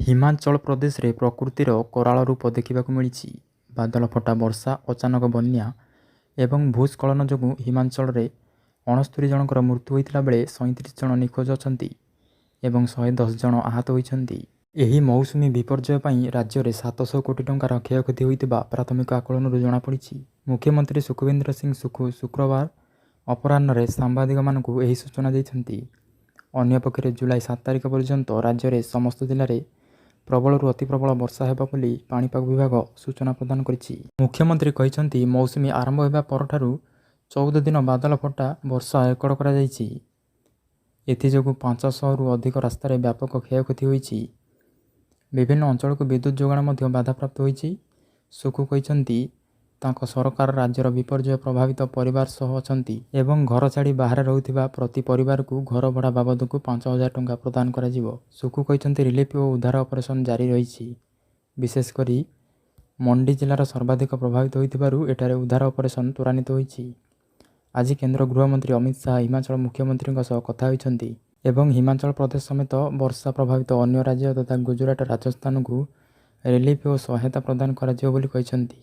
ହିମାଚଳ ପ୍ରଦେଶରେ ପ୍ରକୃତିର କରାଳ ରୂପ ଦେଖିବାକୁ ମିଳିଛି। ବାଦଲଫଟା ବର୍ଷା, ଅଚାନକ ବନ୍ୟା ଏବଂ ଭୂସ୍ଖଳନ ଯୋଗୁଁ ହିମାଚଳରେ 69 ଜଣଙ୍କର ମୃତ୍ୟୁ ହୋଇଥିଲା ବେଳେ 37 ଜଣ ନିଖୋଜ ଅଛନ୍ତି ଏବଂ 110 ଜଣ ଆହତ ହୋଇଛନ୍ତି। ଏହି ମୌସୁମୀ ବିପର୍ଯ୍ୟୟ ପାଇଁ ରାଜ୍ୟରେ 700 କୋଟି ଟଙ୍କାର କ୍ଷୟକ୍ଷତି ହୋଇଥିବା ପ୍ରାଥମିକ ଆକଳନରୁ ଜଣାପଡ଼ିଛି। ମୁଖ୍ୟମନ୍ତ୍ରୀ ସୁଖବିନ୍ଦର ସିଂ ସୁଖୁ ଶୁକ୍ରବାର ଅପରାହ୍ନରେ ସାମ୍ବାଦିକମାନଙ୍କୁ ଏହି ସୂଚନା ଦେଇଛନ୍ତି। ଅନ୍ୟପକ୍ଷରେ ଜୁଲାଇ 7 ତାରିଖ ପର୍ଯ୍ୟନ୍ତ ରାଜ୍ୟରେ ସମସ୍ତ ଜିଲ୍ଲାରେ ପ୍ରବଳରୁ ଅତିପ୍ରବଳ ବର୍ଷା ହେବ ବୋଲି ପାଣିପାଗ ବିଭାଗ ସୂଚନା ପ୍ରଦାନ କରିଛି। ମୁଖ୍ୟମନ୍ତ୍ରୀ କହିଛନ୍ତି, ମୌସୁମୀ ଆରମ୍ଭ ହେବା ପରଠାରୁ 14 ଦିନ ବାଦଲଫଟା ବର୍ଷା ରେକର୍ଡ କରାଯାଇଛି। ଏଥିଯୋଗୁଁ 500ରୁ ଅଧିକ ରାସ୍ତାରେ ବ୍ୟାପକ କ୍ଷୟକ୍ଷତି ହୋଇଛି। ବିଭିନ୍ନ ଅଞ୍ଚଳକୁ ବିଦ୍ୟୁତ୍ ଯୋଗାଣ ମଧ୍ୟ ବାଧାପ୍ରାପ୍ତ ହୋଇଛି। ସୁଖୁ କହିଛନ୍ତି, ତାଙ୍କ ସରକାର ରାଜ୍ୟର ବିପର୍ଯ୍ୟୟ ପ୍ରଭାବିତ ପରିବାର ସହ ଅଛନ୍ତି ଏବଂ ଘର ଛାଡ଼ି ବାହାରେ ରହୁଥିବା ପ୍ରତି ପରିବାରକୁ ଘର ଭଡ଼ା ବାବଦକୁ 5000 ଟଙ୍କା ପ୍ରଦାନ କରାଯିବ। ସୁଖୁ କହିଛନ୍ତି, ରିଲିଫ୍ ଓ ଉଦ୍ଧାର ଅପରେସନ୍ ଜାରି ରହିଛି। ବିଶେଷକରି ମଣ୍ଡି ଜିଲ୍ଲାର ସର୍ବାଧିକ ପ୍ରଭାବିତ ହୋଇଥିବାରୁ ଏଠାରେ ଉଦ୍ଧାର ଅପରେସନ୍ ତ୍ୱରାନ୍ୱିତ ହୋଇଛି। ଆଜି କେନ୍ଦ୍ର ଗୃହମନ୍ତ୍ରୀ ଅମିତ ଶାହା ହିମାଚଳ ମୁଖ୍ୟମନ୍ତ୍ରୀଙ୍କ ସହ କଥା ହୋଇଛନ୍ତି ଏବଂ ହିମାଚଳ ପ୍ରଦେଶ ସମେତ ବର୍ଷା ପ୍ରଭାବିତ ଅନ୍ୟ ରାଜ୍ୟ ତଥା ଗୁଜରାଟ, ରାଜସ୍ଥାନକୁ ରିଲିଫ୍ ଓ ସହାୟତା ପ୍ରଦାନ କରାଯିବ ବୋଲି କହିଛନ୍ତି।